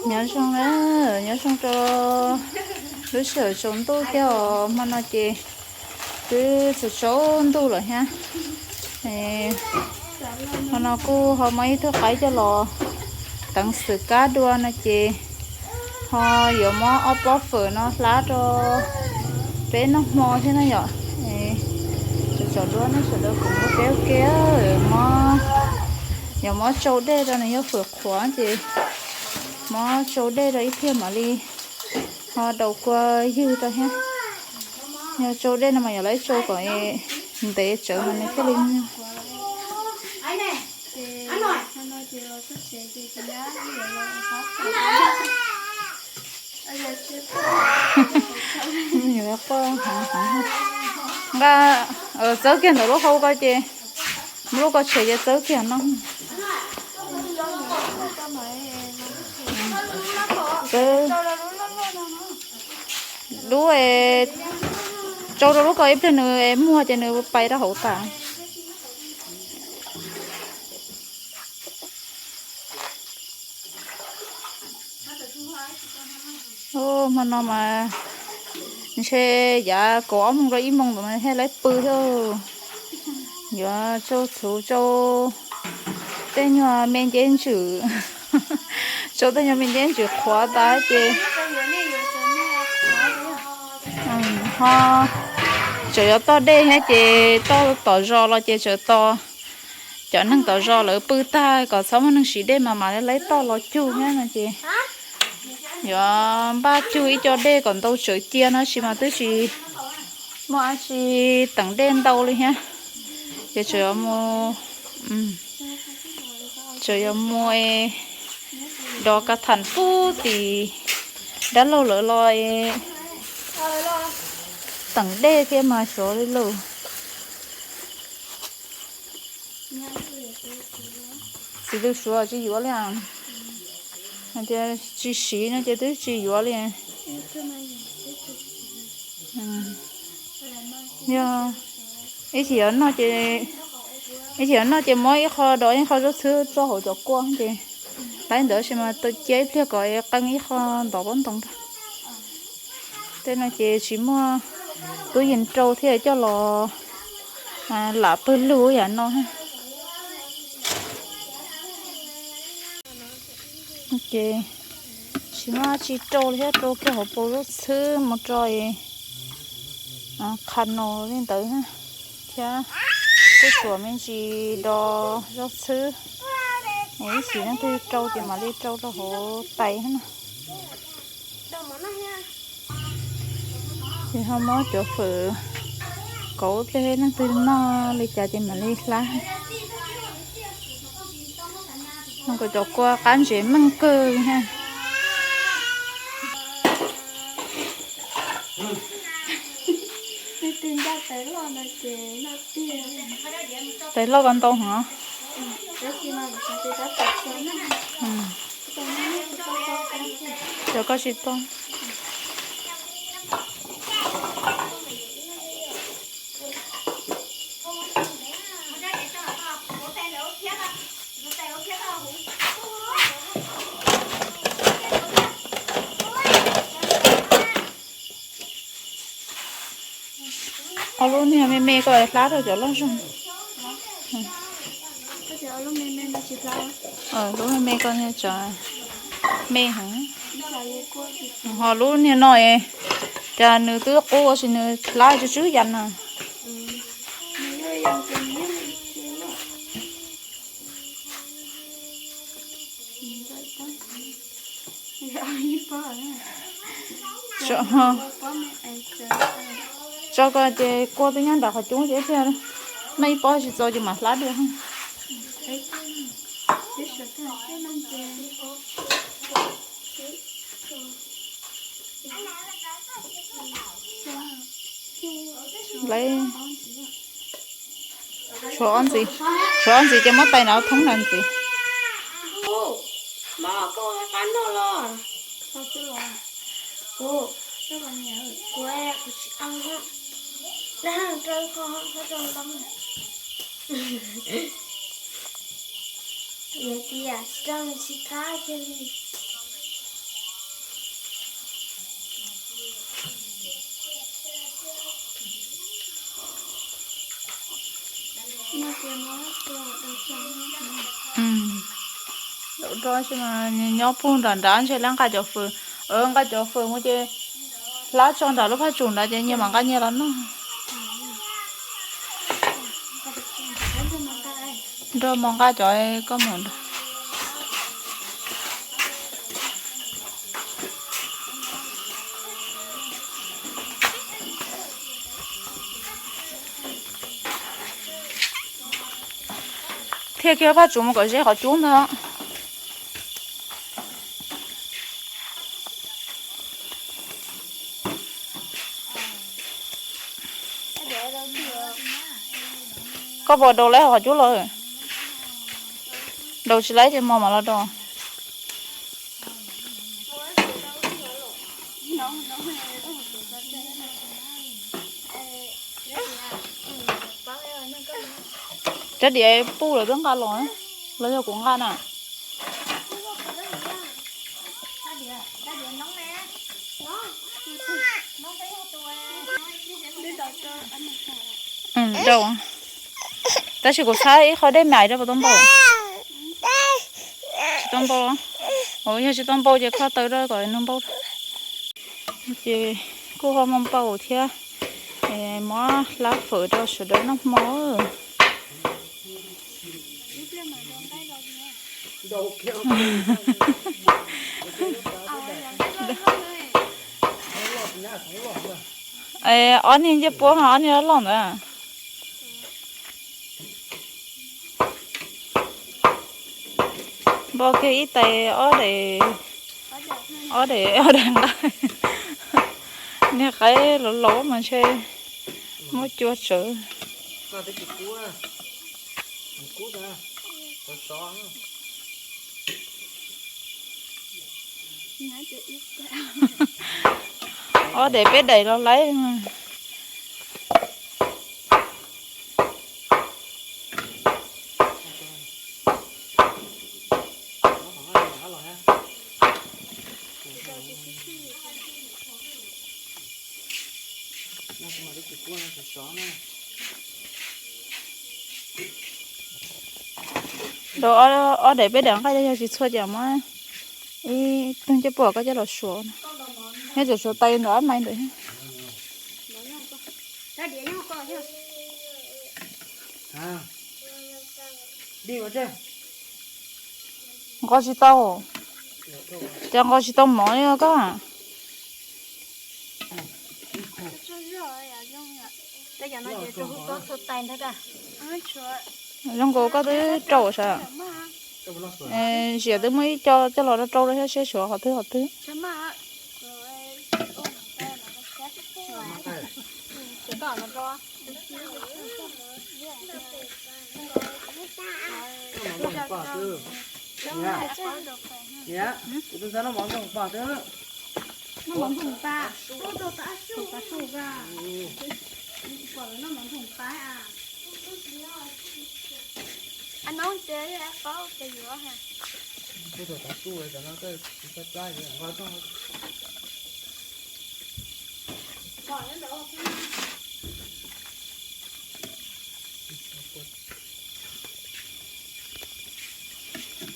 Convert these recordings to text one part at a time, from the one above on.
Nyob zoo na, nyob zoo rau lub sij hawm tsaus ntuj thiab os. Hmo no ces twb tsaus tsaus ntuj lawm thiab. Hmo no kuj ho muab ib tug qaib coj los teev xwm kab dua no ces ho yuav muab ob pob fawm no hlab rau peb noj hmo thiab na yom. Tsaus tsaus ntuj nej sawv daws koom nrog peb ua ke, muab, yuav muab tsau dej rau nws yog fawm qhuav ces muab tsau dej rau ib pliag mam li ho daus kua ywg rau thiab. Yog tsau dej no mas yog lawv tsau kom ntev tsawv mas nws thiaj li nyuag. Nqa txawb kiag ntawm lub hau ko ces, lub ko tshem ces txawb kiag no. Dub, tsau rau lub ko ib pliag nws muag ces nws pais rau hauv tas. Hmo no mas ntshe yav kaum ob moos rau ib moos ntawd mas thiaj li pw thiab. Yuav tsau txhuv tsau tej nyuag me nceb ntswm, tsau tej nyuag me nceb ntswm qhuav tas ces ho tseem yuav toj dej thiab ces toj tom zos los ces tseem tos cov neeg tom zos lawv pw tag kom txhob muaj neeg siv dej mas mam li laib toj los cug thiab no ces yuav npaj cug ib co dej kom ntau tsawv cia no tab sis mas twb tsis muaj dab tsi teem dej ntau li thiab. Ces tseem yuav mus, tseem yuav mus dov kav tham pub tim dab laug lawv los teem dej thiab mas xyov li lauj. Txiv lws suav tsis yuav li, hais tias tsis siv no ces twb tsis yuav li. Yog ib chim yuav noj ces, ib chim yuav noj ces muab ib qho dov ib qho zaub txhwb tso hauv cov kua ces laib ntawd tab sis mas cia ib pliag kom qee ib qho ntov pob ntoo rau. Tej no ces tsis muaj tub yees rau thiaj coj los lam pawg lug yam no. Ces tsis muaj dab tsi rau li thiab, rau kiag hauv paus zaub txhwb mus rau qha no li ntawd thiab. Kuj tsuas me ntsis dov zaub txhwb, ib chim leej twg rau ces mam li rau rau hauv tais na. Ces ho muab cov fawm kauv tej leej twg noj li cas ces mam li hlab. Kom cov kua qab ntses meej kawg thiab. Tais loj ko ntau heev. Cov ko tsis tau. Ob lub niag me me ko hlab rau cov loj zog. Lub me me ko me heev. Ho lub niag no es cas nws twb qub tab sis nws hlab tsw tsw yam no. Tso ko ces kua twb nyob nram qhov cub ces ib pliag noj ib pob tsis txaus ces mam hlab dua. Lawv tshuav ob ntxiv, tshuav ob ntxiv ces muab tais nrad thoob nrad ntxiv. Tias tsis rau tsis qab kiag li. Nyob puag nram nrad ntshe lawv nqa cov fawm, nqa cov fawm mus ces hlab tso nram lub phaj tsum nrad ces nyias mam nqa nyias los noj. Nrog mos nqa cov koj mus. Thiaj kiag phaj tsum mus kom ze qhov cub ntag. Koj puas daus laib qhov cub los? Daus tsis laib ces mos mam los daus. Cov diav puj lawv twb nqa los, los yog kuv nqa na. Tab sis kuv xav ib qho dej mais rau puas tau npau? Tsis tau npau. Yog tsis tau npau ces kho taw rau kom nws npau. Ces kuj ho muaj npau thiab. Muab hlab fawm rau sawv daws noj hmo. Ob niag ncej puab mas ob niag loj ntawd. Npau kiag ib tais ob daim, ob daim, ob daim nqaij. Niag qaib laus laus mas ntshe muab cua tsawv. Ob daim peb daim los laib. Rau ob daim peb daim nqaij yog tsis txhua ces muab ib tug ncej puab koj coj los suav. Nyob tseem suav tais ntawm ob mais ntawd. Nqos tsis tau. Ces nqos tsis tau mov li koj. Zoo nkaus koj twb rau sav. Ziam twb muaj ib co coj los rau rau thiab seb suav qhov twg qhov twg.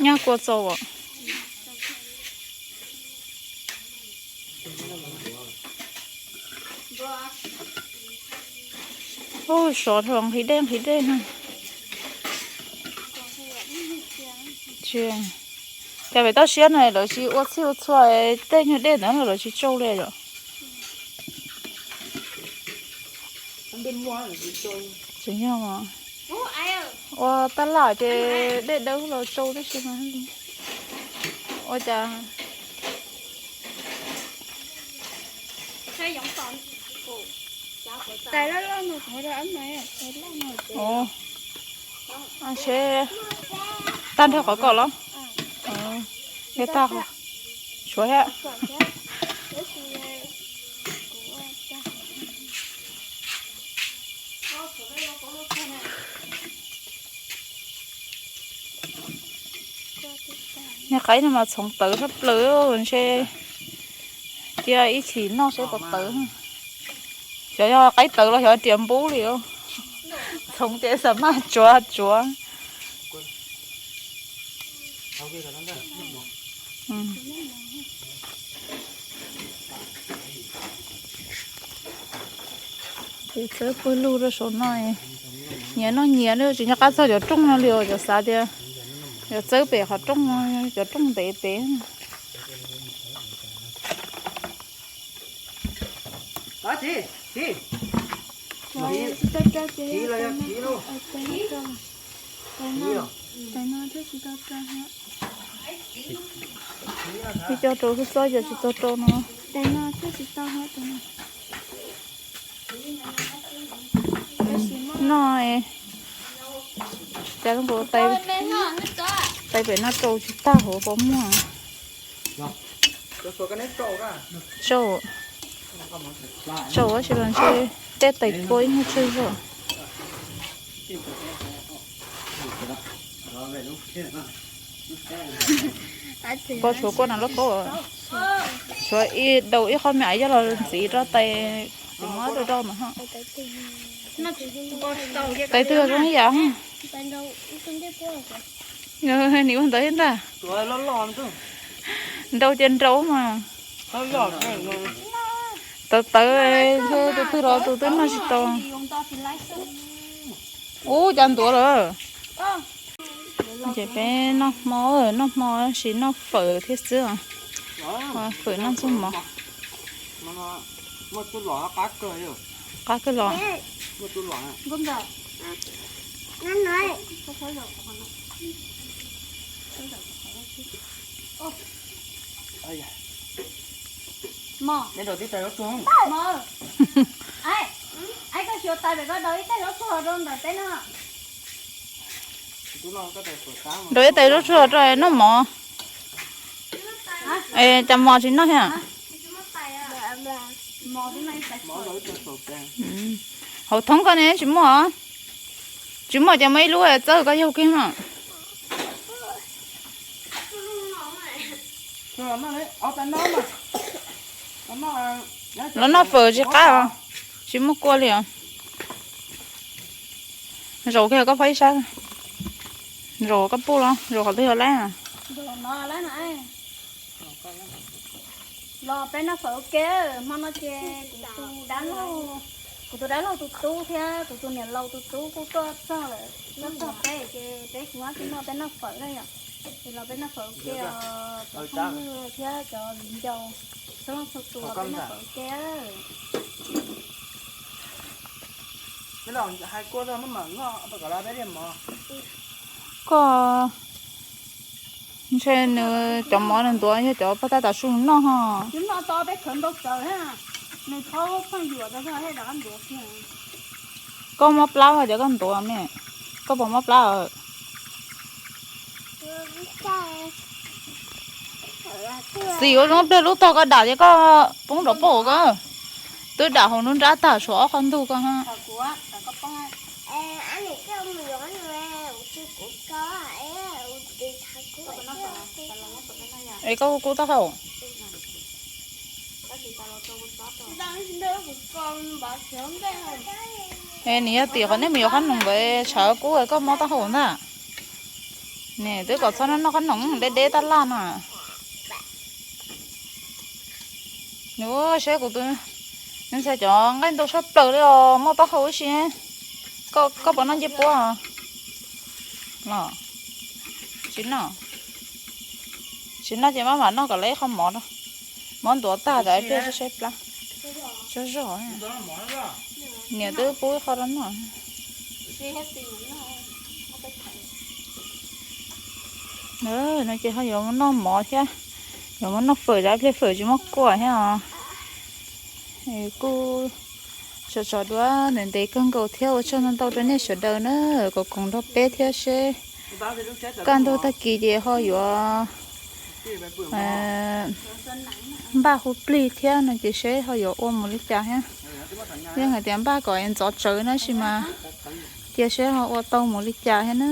Nyaj kua txaus os. Ub, sov dhau nqhis dej nqhis dej na. Cas pem toj siab no lawv tsis ua txhij ua txhua tej nyuag dej ntawd no lawv tsis tsau li yom? Tseem yog ua tab laj ces dej dawb los tsau tib si mas. Ua cas seb tag nrho qhov kom los? Yog tag, suav thiab. Niag qaib no mas txhoov tawv sab plaws ntshe. Cia ib chim noj seb puas tawv. Xyov yog qaib tawv los xyov riam npub li. Txhoov ces xam maj tsuav tsuav. Ces txawb pawg lug rau saum no, nyias noj nyias, tsis nco qab txog cov rooj no li os, cov xav tias yuav txawb pem qhov rooj, cov rooj ntev pem. Ib co rau xub xob, cov tsis tau rau no. No, cas zoo nkaus tais pem no rau tsis tag hauv, puas muaj? Tsau, tsau tab sis los ntshe tej tais kua ib nyuag tsawg zog. Koj tshuav kua no lub kaub, tshuav ib daus ib qho me aiv coj los ntxiv rau tais, kuv muab rau rau mas ho. Tais twg zoo ib yam. Nim ua ntawd thiab ntag. Nrau ces nrau mas. Tawv tawv, tus twg los tus twg noj tsis tau. Ub, cas ntuav lawm. Ces peb noj hmo, noj hmo tab sis noj fawm thiab xwb. Fawm noj ntxuag mov. Qab kawg los. Koj xyuas tais pem koj daus ib tais zaub tsuag rau ntawm peb no. Daus ib tais zaub tsuag rau noj mov. Cas mov tsis noj thiab? Hauv thoob koj ne tsis muaj? Tsis muaj ces muaj ib lub txawb koj yaug kiag no. Los noj fawm tsis qab os, tsis muaj kua li os. Zaum kiag koj phob ib sab, zaum koj pub los zaum qhov twg yog laib. Los peb noj fawm ua ke, hmo no ces kuv tus dab laug, kuv tus dab laug tus tub thiab kuv tus niam laus tus tub kuj tuaj txog lawm, tuaj txog peb ces peb kuv ob txiv muaj peb noj fawm na yom. Ces los peb noj fawm ua ke os, cov phooj ywg thiab cov viv ncaus txhua leej txhua tus los peb noj fawm ua ke. Koj ntshe nws cov mov nws ntuav yog cov paj tab tam su noj ho. Koj mob plab cov koj ntuav me, koj puas mob plab? Xis ua zoo pliag lub tog koj dam ces koj poob nrov poj koj. Twb dam hauv nruab nrab tag tshuav ob qho ntug koj ha. Es koj kub taub hau. Es nws yog tim qhov nej mus yuav qhob noom ntawd tshav kub koj mob taub hau ntag. Nws twb kom txhob noj qhob noom deb deb tab laj no. Nws saib kuv tus, nws ntxhais cov nqaij ntaus sab plaws li os, mob taub hau ib si. Koj puas noj ncej puab los? Tsis noj. Tsis noj ces maj mam noj kom lawv ib qho mov, mov ntuav tag tawm ib pliag saib plab. Tsaug zog. Niam twb pub ib qho rau noj. No ces ho yuav mus noj mov thiab, yuav mus noj fawm, ib pliag fawm tsis muaj kua thiab os. Kuj tso tso duab ntev ntev kawg nkaus thiab ua tsaug ntau ntau rau nej sawv daws na, koom koom nrog peb thiab seb kaj ntug tag kis ces ho yuav npaj hu plig thiab no ces seb ho yuav ua mus li cas thiab. Yeej hais tias npaj kom ntxov tsawv na sis mas cia seb ho ua tau mus li cas thiab na.